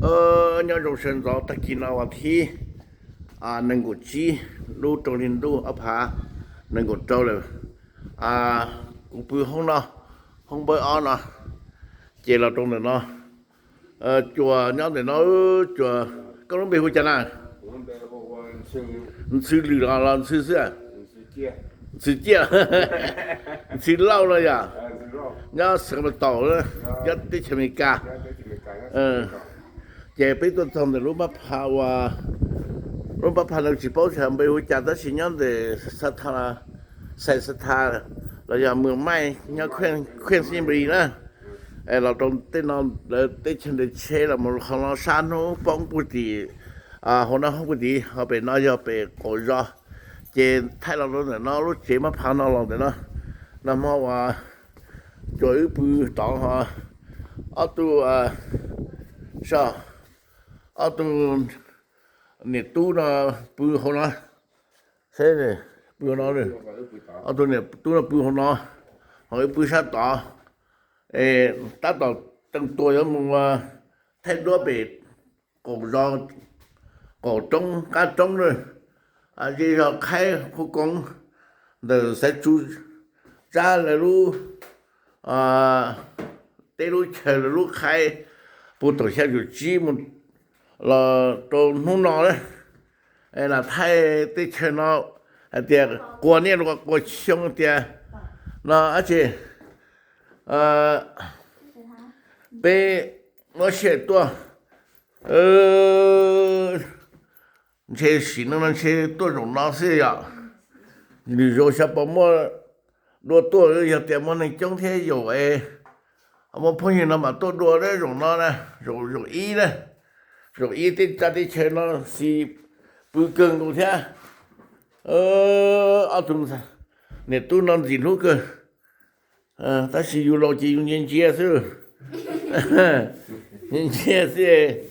Nyob zoo sawv ntxov, tag kis no vas thib nees nkaum tsib lub rau hli ntuj ob phav nees nkaum rau lawm. Kuv pw hoob no, hoob npawb ob no, ces los rau ntawm no. Cuas nyob ntawm no, cuas, koj lub npe hu cas na? Ntxhw Lwm los los Ntxhw xwb? Ntxhw Ciaj, Ntxhw Lauj no yom? Nyob Sacramento, nyob teb chaws Amelikas. Ces peb tuaj txog ntawm lub pab pha ua, lub pab pha no tsis paub xyov npe hu cas tab sis nyob ntawm Xais Xas Thas los yog Mws Maij, nyob Queens City na. Los rau tej no, lawv teb chaws ntawd tsheb los mus qhov no sab hnub poob puag tim hauv no, hoob puag tim hauv pem no yog pem qaum zos. Ces thaij los rau ntawm no, lub tsev pab pha no los ntawm no. Nag hmo uas cua wb pw tod ho ob tug, ob tug niam tub no pw hauv no, pw hauv no, ob tug niam tub no pw hauv no, ho wb pw sab tod. Tab tom teev tua yuav mus thaij duab pem qaum zos, qaum roob qab roob na, zej zog qhaib qhuv koob ntawm Xaiv Tsu Tsab lawv lub, teb lub chaw lawv lub qhaib, puag thaum xya caum tsib mus los rau hnub no na. Lam thaij teb chaws no hais tias quas niaj quas xyoo tias no dab tsi, peb muab sij hawm tuaj, ntshe sim neej no ntshe tuaj zaum no xwb yom. Lwm zaus xyov puas muaj dua tuaj, yog tias muaj neeg coob thiab yaum es muaj phooj ywg no mam tuaj dua zaum no na, zaum ib na, zaum ib tej tsa teb chaws no xis pw kawg nkaus thiab. Ob tug niam tub no ntxim hlub kawg, tab sis yus laus ces yus ntsia ntsia xwb, ntsia ntsia xwb,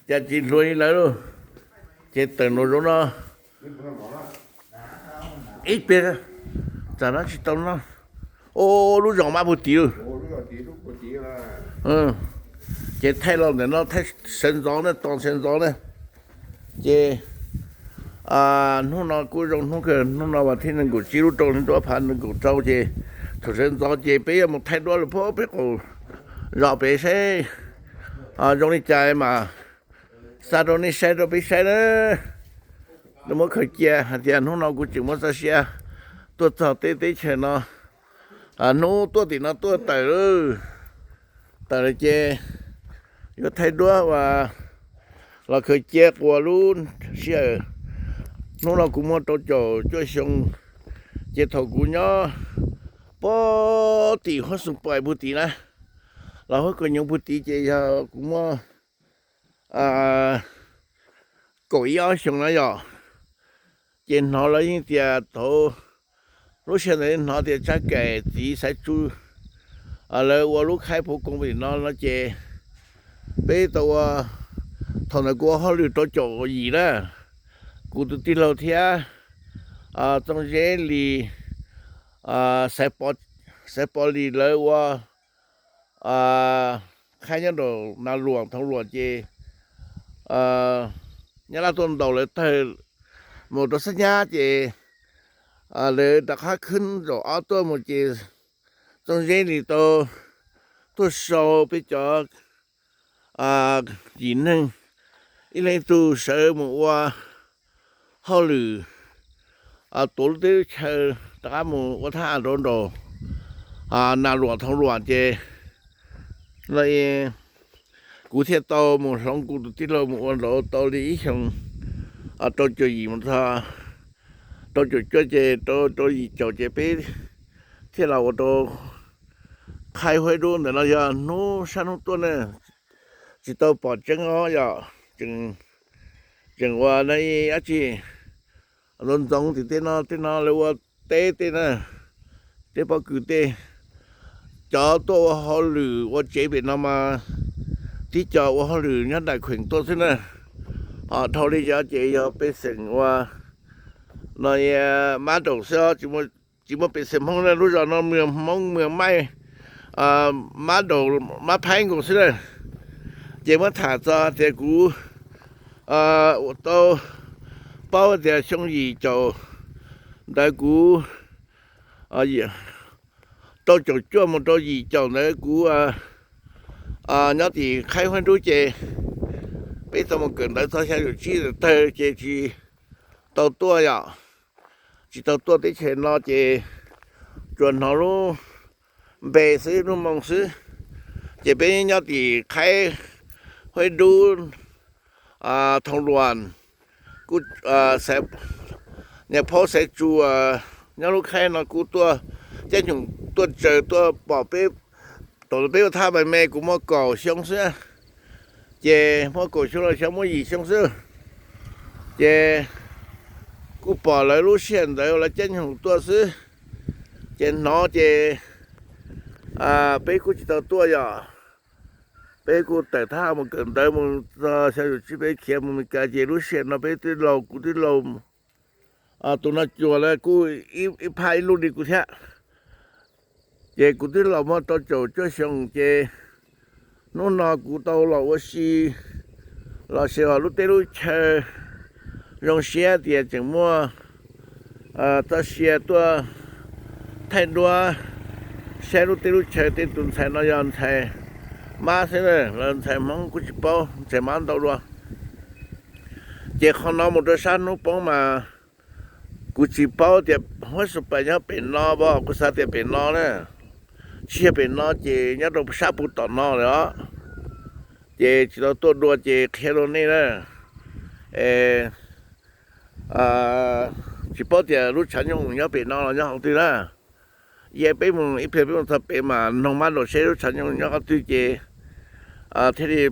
cas tsis hluas li lawv lauj. Ces tawm nraum zoov no ib pliag, tsam no tsis tau no, lub zos mab puag tid lauj. Ces thaij los ntawm no thaij sawv ntxov na, tos sawv ntxov na. Ces hnub no kuj zoo hnub kawg, hnub no vas thib nees nkaum tsib lub rau hli ntuj ob phav nees nkaum rau ces thaum sawv ntxov ces peb yuav mus thaij duab lawm puag peb qaum zos pem saib zoo li cas mas xa rau nej saib rau peb saib na. Nws muab khaws cia hais tias hnub no kuv tseem muab txoj sia tuaj txog teb teb chaws no. Hnub tuaj tim no tuaj tawm, tawm lawm ces yuav thaij duab uas los khaws cia quas lub sij hawm. Hnub no kuv muaj rau caum cuaj xyoo, ces thaum kuv nyob puag tim huab xeev pais puag tid na, los huab kaus nyoos puag tid ces yog kuv muaj kaum ib ob xyoos na yom. Ces hnov lawv yeej tias thaum lub sij hawm ntawd hnov tias Tsab Kaim txiv Xaiv Tsu lawv ua lub khaib phuv koos tim no no ces peb tau ua, thaum ntawd kuv ua hauj lwm rau caum yim na, kuv tus tij laug thiab Txooj Zeb Lis, Xaiv Pov Lis lawv ua khaib nyob rau Nas Luam Thoo Luam ces Nyab Laj tuaj ntaus lawv tawg mus rau Xab Nyab ces lawv rov qab khwb zaum ob tuaj mus ces Txooj Zeb Lis tau tuaj sau peb cov yim neeg ib leeg ib tug sawv mus ua hauj lwm tuav lub teb lub chaw rov qab mus ua thab ham rau nraum Nas Luam Thoo Luam ces no kuv thiaj tau mus hloov kuv tus tij laug mus ua nraud tau li ib xyoos rau caum yim mus txog rau caum cuaj ces rau rau yim caum ces peb thiaj los ua rau khaib huab dub ntawm no yog hnub sab hnub tuaj na, tsis tau pom tseeb os yom. Tseem ua na dab tsi ntxoov ntxoov tim tej no, tej no lawv ua teb tej na, teb pob kws tej. Cov tuaj ua hauj lwm ua tsev pem no mas tib co ua hauj lwm nyob nram kheem tuaj xwb na. Ho dhau li cov ces yog pej xeem ua no, mab daum xwb, tsis muaj pej xeem Hmoob na. Lub zos no mws Hmoob mws maij, mab daum mab phaib nkaus xwb na. Ces muab tham txog tias kuv tau paub tias xyoo yim caum ntawd kuv rau caum cuaj mus rau yim caum ntawd kuv nyob tim Khaib Huab Dub ces peb tau mus kawm ntawv txog xya caum tsib tawg ces tsis tau tuaj yom, tsis tau tuaj teb chaws no ces tsuas hnov lub npe xwb, lub moo xwb. Ces peb nyob tim Khaib Huab Dub, Thoo Luam, kuj niam phaub Xaiv Tsu nyob lub khaib no kuj tuaj caij nyoog tuaj tsaws tuaj pom peb. Thaum peb ua thaj me me kuv muaj kaum xyoo xwb, ces muaj kaum xyoo los xyov muaj yim xyoo xwb, ces kuj pom lawv lub sij hawm ntawd lawv caij nyoog tuaj xwb, ces hnov ces peb kuj tsis tau tuaj yom. Peb kuj tawm thaj mus kawm ntawv mus txog xya caum tsib peb khiav mus Meskas ces lub sij hawm no peb twb laus, kuv twb laus, tus no cuag lawv kuj ib phaj ib lub li kuv thiab. Ces kuv twb los muaj rau caum cuaj xyoo ces hnub no kuv tau los ua si los sis lub teb lub chaw zoo siab tias tseem muaj txoj sia tuaj thaij duab saib lub teb lub chaw. Tej tus ntxhais no yog ntxhais Mab xwb, lawv ntxhais Hmoob kuj tsis paub, ntxhais Mab ntau dua. Ces qhov no mus rau sab hnub poob mas kuv tsis paub tias huab xu pais nyob pem no as, kuv xav tias pem no na, tsis yog pem no ces nyob rau sab puag tom no lawm os. Ces tsis tau tuaj dua ces qhia rau nej na, tsis paub tias lub tshav nyooj nyob pem no los nyob qhov twg na. Yog peb mus ib pliag peb mus txog pem mas noog Mab Daum seb lub tshav nyooj nyob qhov twg ces thiaj li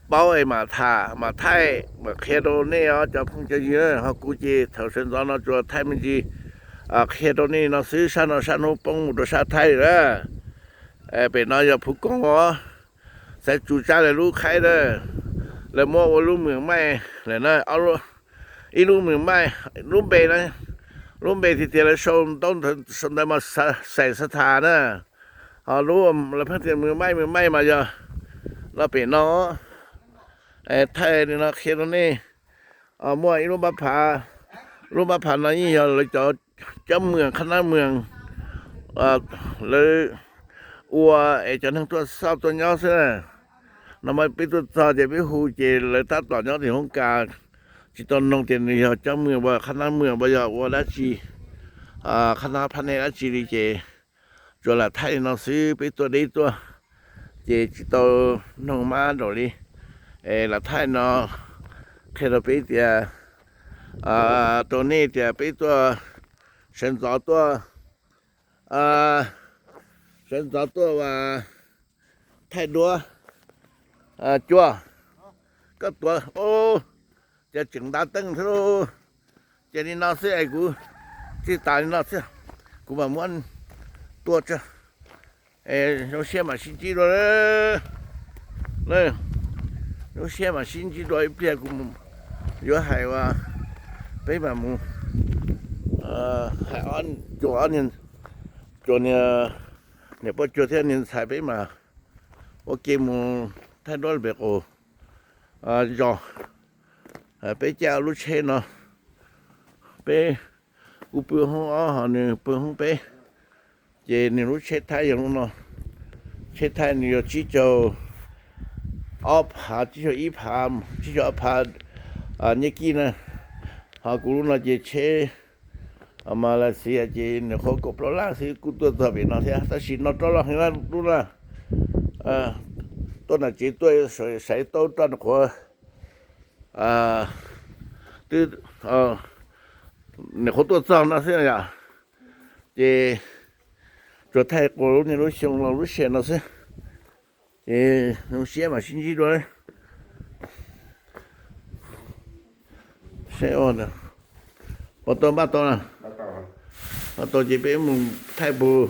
paub es mam tham mam thaij mam qhia rau nej os cov phooj cov ywg. Ho kuv ces thaum sawv ntxov no tsuas thaij me ntsis qhia rau nej no xwb, sab no sab hnub poob mus rau sab Thaib lawm. Pem no yog Phuv Koos os, Xaiv Tsu Tsab lawv lub khaib na, lawv muab ua lub mws maij lawm na. Ib lub mws maij, lub npe na, lub npe tiag tiag lawv sau ntaub sau ntawv mas Xais Xav Thas na, ho lub lawv pheej tias mws maij mws maij mas yog no pem no. Thaij li no qhia rau nej, muaj ib lub npab phav, lub npab phav no yeej yog lawv cov, cov mws qhab nab mws lawv ua es cov neeg tuaj xauj tuaj nyob xwb na. No mas peb tuaj txog ces peb hu ces lawv tab tom nyob tim hoob kas, tsis tau noog tias nws yog cov mws uas qhab nab mws uas yog ua dab tsi, qhab nab phab nej dab tsi li ces tsuas lam thaij li no xwb, peb tuaj deb tuaj ces tsis tau noog Mab Daum li. Es lam thaij no qhia rau peb tias, rau nej tias peb tuaj sawv ntxov tuaj, sawv ntxov tuaj ua thaij duab. Cuaj, koj tuav, cov tseem ntav teeb thiab lauj. Ces li no xwb es kuv txij tas li no xwb, kuv mam muab tua tso. Zoo siab mam sib ntsib dua. Zoo siab mam sib ntsib dua ib pliag kuv yuav hais ua, peb mam mus hais, cuag, cuag niam poj cuag thiab niag ntxhais peb mas ua ke mus thaij duab pem qaum zos. Peb caij lub tsheb no, peb, kuv pw hoob ob ho nws pw hoob peb. Ces nws lub tsheb thaib yog lub no, tsheb thaib nws yog tsib caug ob phav, tsib caug ib phav, tsib caug ob phav nyiaj kij na. Ho kuv lub no ces tsheb Malaysia ces nws qhuav kaum plaub lab xwb kuj tuaj txog pem no thiab, tab sis no rov loj heev lub na. Tuaj nram tsev tuaj saiv taub roj nws qhuav, twb, nws qhuav tuaj txog no xwb yom. Ces tsuas thaij quas lub niaj lub xyoo los lub sij hawm no xwb. Ces zoo siab mam sib ntsib dua. Saib, puas tau, npaj tau na? Npaj tau ces peb mus thaij puag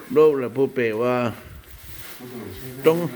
duab lawm puag pem ua roob.